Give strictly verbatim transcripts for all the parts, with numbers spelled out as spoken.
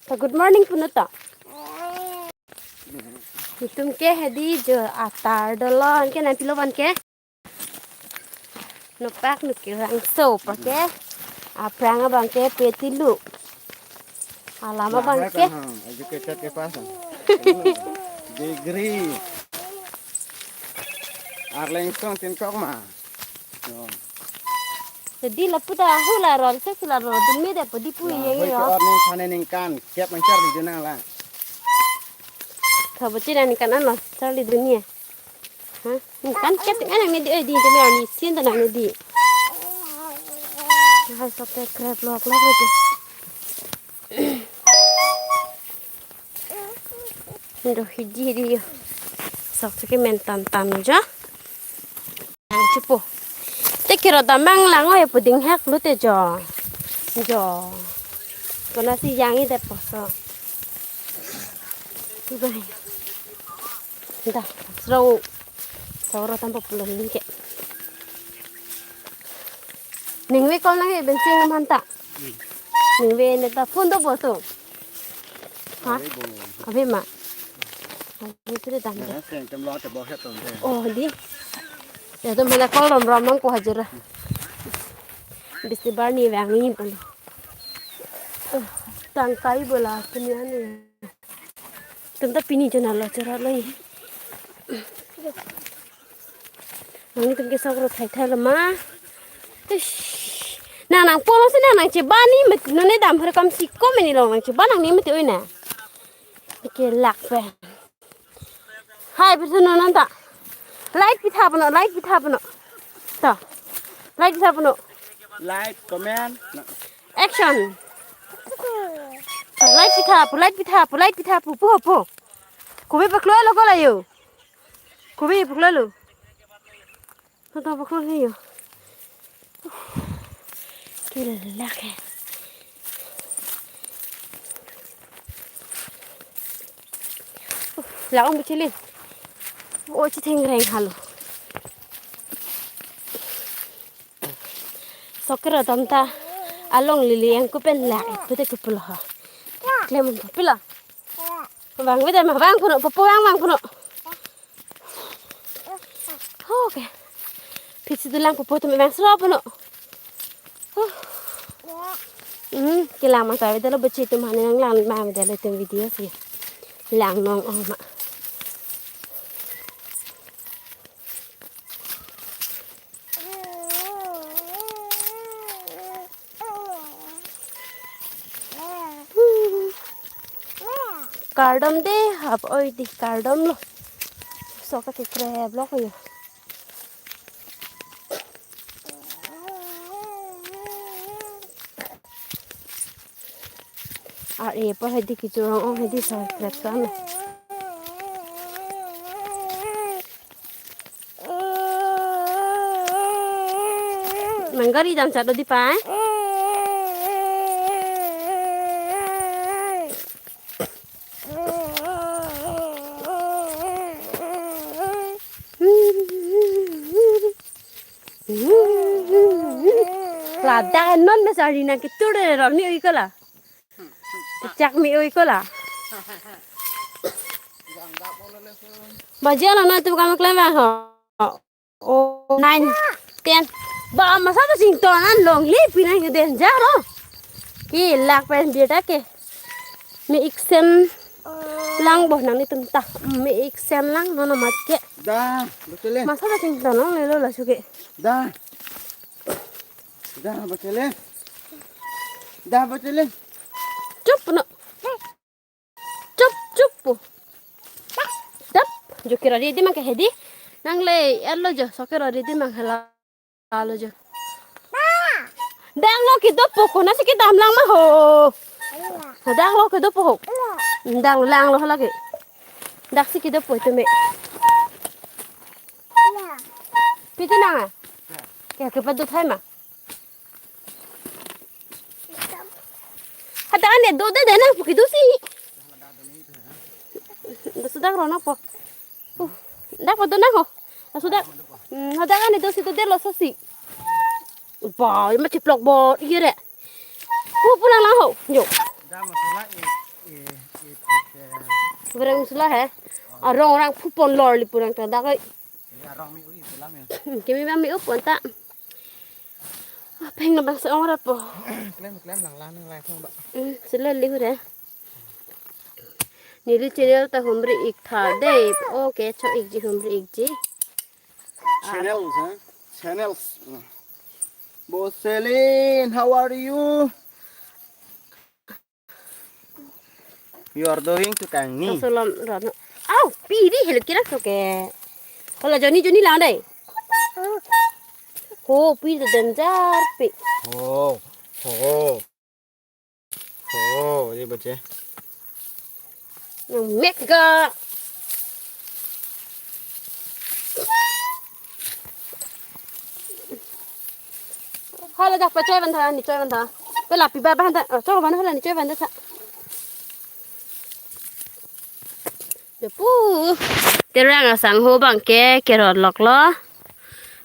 Ta good morning punon ta. Itum ke hedi jo atar dolo, anke nangpilo abang ke. Nopak nukirangso pa ke. Aphrang abang ke petilu. Alam abang ke. Educated ke pass. Degree. Arleng song tin kok ma. Jadi lapu ta hula rol se sila rol dun me de podi pu ye ye yo. Ot ning thane ningkan kep nang charli dun nang la. Kabo china ningkan ano charli dun ye. Ha? Ningkan kep nang ne di oi di te me ani sin ta nang ne di. Hai sok te krep lok lok ne di. Ndo hidi hidi yo. Sok seke men tan tan jo. Nang chupo. Te kiro damang lang oi puding hek lu te jo. Jo. Kona si yang i de poso. Bai. Da, sro. Sro tampo pulom ni ke. Ningve call nang e bensin nam hanta. Ningve ne ta phone do bo tu. Ha? Ave bo. Ave ma. Ave tu dam. Nah, seng tem lo te bo het ton te. Oh, di. Ya tu mala call rom rom nang ko hajira. Bisi bar ni vang ni pun. Tang kai bola punya ni. Tum ta pini jona lo chora lo. Nangtum ke sok ro thai thai lo ma. Ish. Nang nang polo si nang nang chebani met none dam har kam si ko meni lo nang cheba nang ni met oi na. Ke lak pe. Hai pitu non ta. Like pitha punon, like pitha punon. Ta. Like pitha punon. Like, comment. Action. Light pitha pu, light pitha pu, light pitha pu, pu, pu. Kopi paklo lo ko la yo. Kopi paklo lo. Hata paklo he yo. Kila ke. Lang ong bichili. O chitheng reng halo. Sok kero dam ta along lili yang kupen lak pute kupulo ha. Klemon pila. Vang beda ma vang kuno popo vang vang kuno. Okay. Pitsi dulang popo tu vang sro puno. Hmm, kelang ma ta beda lo beci tu mane nang lang ma beda lo tu video si. Lang nong oh ma. Kardom de hap oi di kardom lo. Sok ta kekrep lo ko yo. Ar e pa hedi kechorong ong hedi sa krep sa na. Nang gari dam chado di pa, eh? Ladak non me sari na kitur de rom ni oi kola. Chak mi oi kola. Baje lo na tu kam klem ho. Oh, nine, ten. Ba masa ta sington an longle pinang ke danger lo. Ke lak pen beta ke. Me ik sem lang bo nangtum ta. Me ik sem lang non amat ke. Da, betul eh. Masa ta sington longle lo laso ke. Da. Da, betul eh. Da, betul eh. Chup no. Chup chup pu. Dap. Jo kira ready mang ke hedi. Nang le elo jo sok kira ready mang hala lo jo. Dang lo kedo po ko na si kedam lang ma ho. Dang lo kedo po ho. Dang lang lo hala ke. Dak si kedo po tu me. Piti nang a. Ke ke padu thai ma. Hadak an do de de nang pu kedo si. Sudah ro nang po. Uh, dak po do nang ho. Sudah. Hmm, hadak an do si do de lo so si. Ba, ma chiplok bo ye re. Pu pu lang lang ho. Yo. Bereng sula he. Arong orang phupon lor li purang ta dak oi. Ya, rong mi ui, pulang ya. Kimi bang mi up pon ta. Ah, peng na bang se ong rat po. Klem, klem, lang, lang, lang, lang, ba. Hmm, sila lihu re. Neli channel ta humri ik tha dei. Okay, cho ikji, humri ikji. Channels, ha? Channels. Bo Selin, how are you? You are doing to kangni. Asalam rano. Au, pi di helo kira so ke. Hola Joni, Joni lang dai. Ho, pi de danger pi. Ho, ho. Ho, ye bache. Nang mek ga. Hala dak pa choi van tha, ne choi van tha. Pe lapi ba ba han tha. Oh, choi van hala ne choi van tha. Depu. Terang asangho bang ke kerot lok lo.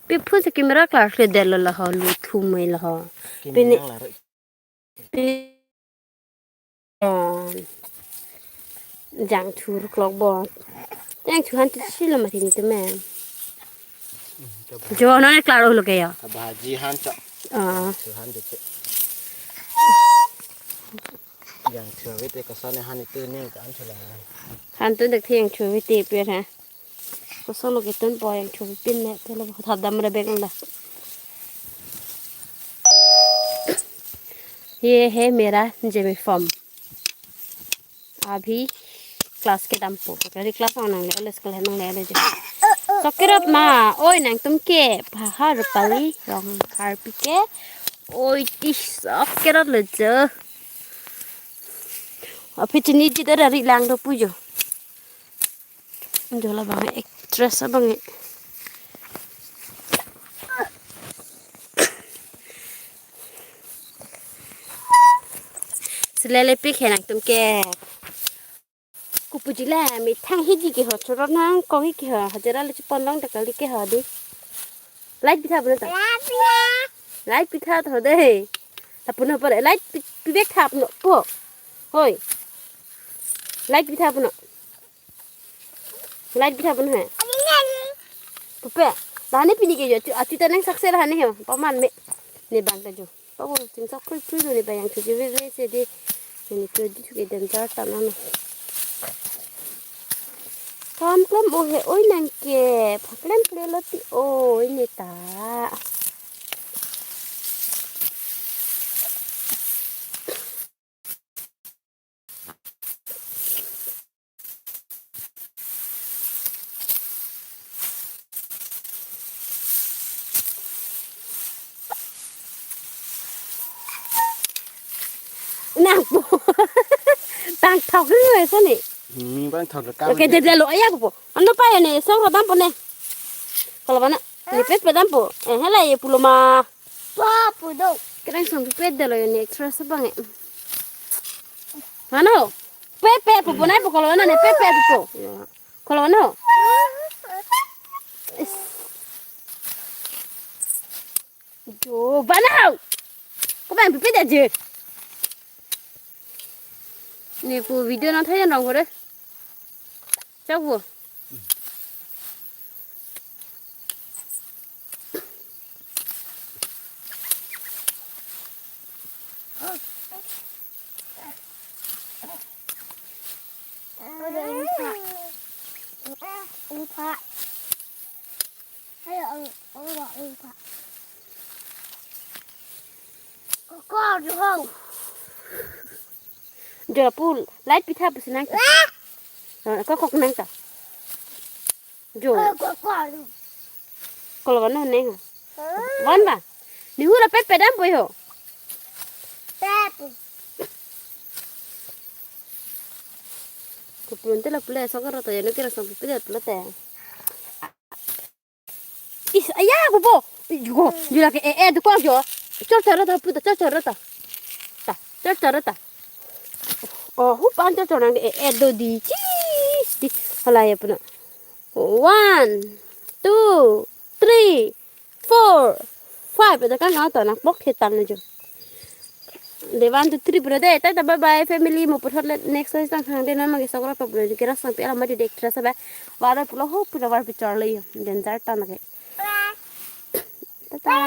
Pi phun si camera klar kle det lo lo ho, lu thum mai lo ho. Pini. Pi. Oh. Jangchur klok bo. Jangchur han tu si lo mati ni tu men. Jo, non e klaro lo ke yo. Kabaji han cha. Ah. Jangchur han de che. Jangchur vete koson ne han itu ni kan chula. Han tu dek jangchur vete per ha. Koson lo ke tun po jangchur pin ne te lo thap dam re bek anda. ये है मेरा यूनिफॉर्म। अभी क्लास के dampo. Kali class ang nangle, ole school he nangle ole jo. Sok kerot ma, oi nangtum ke, pahar pali, rong kar pi ke. Oi, tis, sok kerot lo jo. Aphi chini ji dara ri lang do pu jo. Jo labang actress abang e. Selele pi ke nangtum ke. Kupuji la, methang hiji ke ho, chorot nang ko hi ke ho, hajira le chipon long dakal di ke ho di. Light pitha puno ta. Light pitha to de. Tapuno pore, light pi-, pibek tha puno po. Hoi. Light pitha puno. Light pitha puno he. Pupe. Lahani pini ke jo, achu, achu ta nang sakse lahani he. Paman me. Ne bang ta jo. Pabo, chingsak krui krui lo ne bayang thuji veve se de. Ne tu di thuke danger ta nang. Kam klem o he oi nang ke. Phaklem kle lo ti oi ne ta. Nang po. Tang thok ri oi sa ni. Mi bang thok kam. Okay, de de lo aya ko po. Ano pa ya ne, sok ro dam po ne. Kalau mana? Ne pepe dam po. Eh, hala ye pulo ma. Pa pudo. Kerang sang pepe de lo ye ne extra sa bang e. Mano? Pepe po po nai po kalau mana ne pepe po. Kalau mana? Is. Jo, banau. Ko bang pepe de je. Ne pu video na thayan rong kore. Chak pu. Ungpha. Ungpha. Ayo, ung, ung, ungpha. Koko, juhong. Jora pul, light pitha pusi nang ta. Ah! Eh, koko nang ta. Jo. Eh, koko. Kalau mana neng? Hah? Wan ba? Ni hura pepe dam po ho. Pepe. Kupun te la pule sok ro ta, ya nu kira sok pule pule te. Is, aya, kupo. Go, jula ke, eh, eh, dukwa jo. Chor chor ta, puta, chor chor ta. Ta, chor chor ta. Oh, hupan chor chor nang, eh, eh, do di. Chis, di. Hala ya puno. One, two, three, four, five. Ada kan ngau ta nang pok hetan na jo. De one, two, three pura de. Tata bye bye family, mo puthot le next time sang khang de na magi sokra top le kira sang pi ala mati dek tra sa ba. Wara pulo ho pura war picture le yo. Danger ta na ke. Tata.